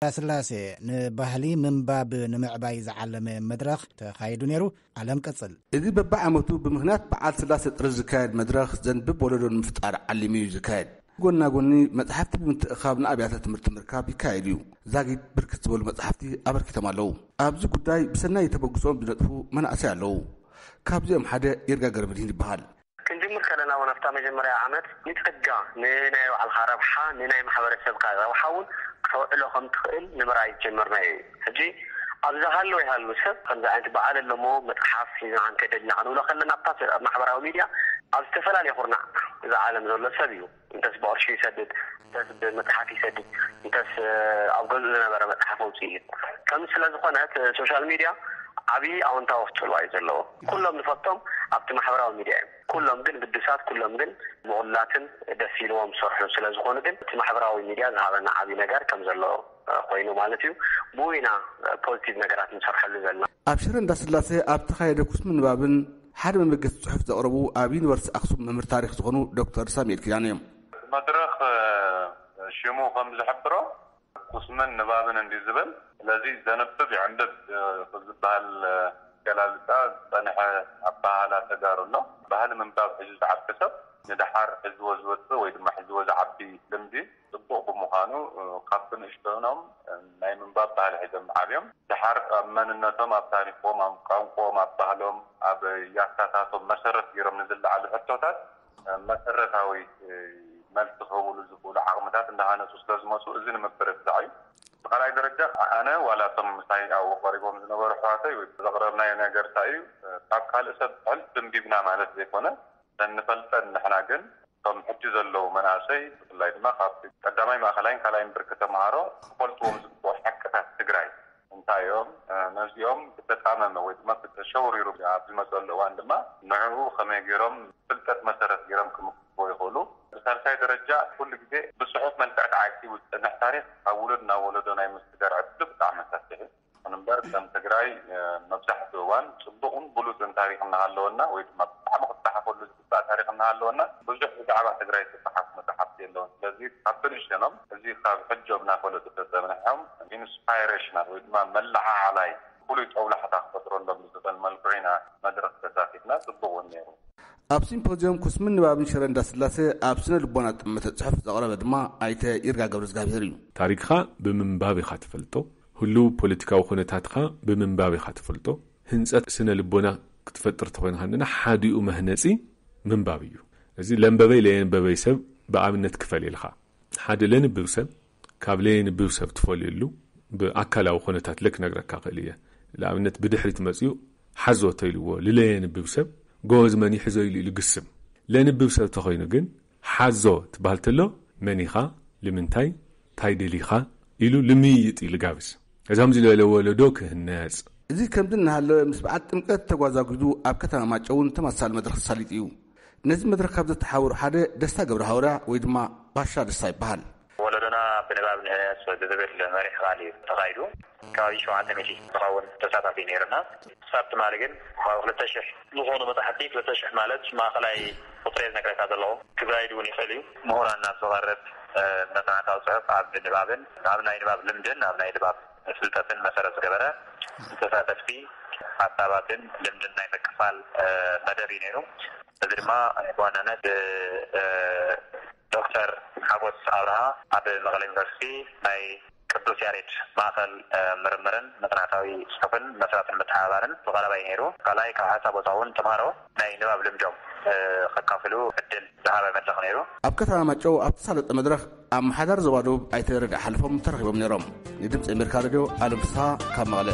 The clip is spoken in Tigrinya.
ስላሴ፣ ንባህሊ ምንባብ ንምዕባይ ዝዓለመ መድረኽ ተኻይዱ ነይሩ። ዓለም ቀጽል። እዚ በብዓመቱ ብምኽንያት በዓል ስላሴ ጥሪ ዝካየድ መድረኽ ዘንብብ ወለዶ ንምፍጣር ዓሊሙ እዩ ዝካየድ። ጎና ጎኒ መጽሓፍቲ ብምትእኻብ ንኣብያተ ትምህርቲ ምርካብ ይካየድ እዩ። ዛጊድ ብርክት ዝበሉ መጽሓፍቲ ኣበርኪቶም ኣለዉ። ኣብዚ ጉዳይ ብሰናይ ተበግሶም ዝነጥፉ መናእሰይ ኣለዉ። ካብዚኦም ሓደ ይርጋ ገረመድህን ይበሃል። ክንጅምር ከለና እውን ኣብታ መጀመርያ ዓመት ንጸጋ፣ ንናይ ባዕልኻ ረብሓ፣ ንናይ ማሕበረሰብካ ረብሓ እውን ክተውዕሎ ከም ትኽእል ንምርኣይ ዝጀመርናዮ እዩ። ሕጂ ኣብ ዝሃለወ ይሃሉ ሰብ ከምዚ ዓይነት በዓል ኣለሞ መጽሓፍ ሒዝና ክንከደልና ክንብሎ ከለና ኣብታ ኣብ ማሕበራዊ ሚድያ ኣብ ዝተፈላለየ ኩርናዕ እዚ ዓለም ዘሎ ሰብ እዩ። እንተስ ብቕርሺ ይሰድድ፣ እንተስ ብመጽሓፍ ይሰድድ፣ እንተስ ኣብ ገዝኡ ዝነበረ መጽሓፍ ኣውፅኡ እዩ። ከም ስለ ዝኾነ እቲ ሶሻል ሚድያ ዓብዪ ኣወንታዊ ኣስተዋፅኦ እዩ ዘለዎ። ኩሎም ንፈልጦም ኣብቲ ማሕበራዊ ሚድያ እዮም። ኩሎም ግን ግዱሳት፣ ኩሎም ግን ምቑላትን ደስ ኢልዎም ዝሰርሑ ስለ ዝኾኑ ግን እቲ ማሕበራዊ ሚድያ ዝሃበና ዓብዪ ነገር ከም ዘሎ ኮይኑ ማለት እዩ። ብኡ ኢና ፖዚቲቭ ነገራት ንሰርሐሉ ዘለና። ኣብ ሽረ እንዳስላሴ ኣብ ተኻየደ ኩስሚ ንባብን ሓደ መበገሲ ጽሑፍ ዘቕረቡ ኣብ ዩኒቨርሲቲ ኣክሱም መምህር ታሪኽ ዝኾኑ ዶክተር ሳሙኤል ኪዳነ እዮም። መድረኽ ሽሙ ከም ዝሕብሮ ኩስምን ንባብን እንዲ ዝብል፣ ስለዚ ዘንብብ ይዕንብብ ዝበሃል ገላልጻ ዝጸንሐ ኣባሃላ ተጋሩ ኣሎ። ባህሊ ምንባብ ሒዙ ዝዓቢ ሰብ ንደሓር ሒዝዎ ዝወጽእ ወይ ድማ ሒዝዎ ዝዓቢ ልምዲ ጽቡቕ ብምዃኑ ካብቲ ንእሽቶኖም ናይ ምንባብ ባህሊ ሒዞም ዓብዮም ደሓር ኣብ መንነቶም፣ ኣብ ታሪኾም፣ ኣብ ቋንቋኦም፣ ኣብ ባህሎም፣ ኣብ ያታታቶም መሰረት ገይሮም ንዝለዓሉ ሕቶታት መሰረታዊ መልሲ ክህብሉ ዝኽእሉ ዓቕምታት እንዳሃነፁ ስለ ዝመፁ እዚ ንምብርትታዕ እዩ። ብካልኣይ ደረጃ ኣነ ዋላ እቶም ምሳይ ኣብኡ ቀሪቦም ዝነበሩ ኣሕዋተይ ወይ ዘቕረብናዮ ነገር እንታይ እዩ፣ ካብ ካልእ ሰብ ሕልፍ ድንቢብና ማለት ዘይኮነ፣ ነንፈልጠን ንሕና ግን እቶም ሕጂ ዘለዉ መናእሰይ ብፍላይ ድማ ካብቲ ቀዳማይ ማእኸላይን ካልኣይን ብርኪ ተምሃሮ ክፈልጥዎም ዝግብኦ ሓቅታት ትግራይ እንታይ እዮም፣ ነዚኦም ብተጣመመ ወይ ድማ ብተሸውሪሩ ኣብ ዝመፀሉ እዋን ድማ ንዕኡ ከመይ ገይሮም ፍልጠት መሰረት ገይሮም ክምክትዎ ይኽእሉ። ብሳልሳይ ደረጃ ኩሉ ግዜ ብፅሑፍ መልክዕ ተዓቂቡ ዝፀንሕ ታሪኽ ካብ ውሉድ ናብ ወለዶ ናይ ምስግጋር ዕድሉ ብጣዕሚ ሰፊሕ እዩ። ይኹን እምበር ከም ትግራይ መብዛሕትኡ እዋን ፅቡቕን ብሉፅን ታሪኽ እናሃለወና ወይ ድማ ብጣዕሚ ክፀሓፈሉ ዝግባእ ታሪኽ እናሃለወና ብዙሕ ብዛዕባ ትግራይ ዝተፅሓፉ መፅሓፍቲ የለውን። ስለዚ ካብ ብንእሽተኖም እዚ ካብ ሕጆም እናፈለጡ ተፀንሖም ኢንስፓይሬሽናል ወይ ድማ መለዓዓላይ ፍሉይ ጦብላሕታ ክፈጥረሎም ብዝኽእል መልክዑ ኢና መድረኽ ተሳቲፍና። ፅቡቕ እውን ነይሩ። ኣብ ሲምፖዚየም ኩስምን ንባብን ሽረ እንዳስላሴ ኣብ ስነ ልቦና ጠመተ ጽሑፍ ዘቕረበ ድማ ኣይተ ይርጋ ገብረ እግዚኣብሔር እዩ። ታሪኽኻ ብምንባብ ኢኻ ትፈልጦ። ህሉው ፖለቲካዊ ኩነታትኻ ብምንባብ ኢኻ ትፈልጦ። ህንጸት ስነ ልቦና ክትፈጥር ተኾይንኻ እንድና ሓዲኡ መህነጺ ምንባብ እዩ። እዚ ለንበበይ ለየንበበይ ሰብ ብኣብነት ክፈል ኢልኻ። ሓደ ለንብብ ሰብ ካብ ለየንብብ ሰብ ትፈልየሉ ብኣካላዊ ኩነታት ለክነግረካ ክእል እየ። ንኣብነት ብድሕሪት መጺኡ ሓዞ ተኢልዎ ልለየንብብ ሰብ ጎበዝ መን ይሕዞ ኢሉ ኢሉ ግስም። ለንብብ ሰብ ተኾይኑ ግን ሓዞ ትበሃል ተሎ መን ኢኻ፣ ልምንታይ፣ ታይ ደሊኻ ኢሉ ልምይይጥ ኢሉ ጋብዝ። እዛም ዝለለ ወለዶ ክህነጽ። እዚ ከምዚ እናሃለወ ምስ በዓል ጥምቀት ተጓዛጒዙ ኣብ ከተማ ማጨውን ተመሳሳሊ መድረኽ ተሳሊጡ እዩ። ነዚ መድረኽ ካብ ዘተሓባበሩ ሓደ ደስታ ገብረ ሃውርያ ወይ ድማ ባሻ ደስታ ይበሃል። ወለዶና ብንባብ ንህነጽ ብዝብል መሪሕ ቃል እዩ ተኻይዱ። ከባቢ ሸውዓተ ሚእቲ ዝኸውን ተሳታፊ ነይርና። ክሳብ ትማሊ ግን ካብ ክልተ ሽሕ ዝኾኑ መጻሕፍቲ፣ ክልተ ሽሕ ማለት ማእኸላይ ቁጽሪ እየ ዝነግረካ ዘለኹ። ክዛይድ እውን ይኽእል እዩ። ምሁራን ናብ ዝቐርብ መጽናዕታዊ ጽሑፍ ኣብ ንባብን ኣብ ናይ ንባብ ልምድን ኣብ ናይ ንባብ ፍልጠትን መሰረት ዝገበረ ንተሳተፍቲ ሓሳባትን ልምድን ናይ ምክፋል መደብ እዩ ነይሩ። እዚ ድማ ብዋናነት ዶክተር ሓጎስ ኣብርሃ ኣብ መቐለ ዩኒቨርሲቲ ናይ ቅዱስ ያሬድ ማእኸል ምርምርን መፅናዕታዊ ፅሑፍን መስራትን ምትሓባባርን ዝቐረበ እዩ ነይሩ። ካልኣይ ካብ ሓንሳብ ወፃ እውን ተምሃሮ ናይ ንባብ ልምዶም ከካፍሉ ዕድል ዝሃበ መድረኽ ነይሩ። ኣብ ከተማ ማጨው ኣብ ተሳለጠ መድረኽ ኣመሓዳሪ ዞባ ደቡብ ኣይተ ረዳ ሓለፎም ተረኺቦም ነይሮም። ንድምፂ ኣሜሪካ ሬድዮ ኣለም ፍስሃ ካብ መቐለ።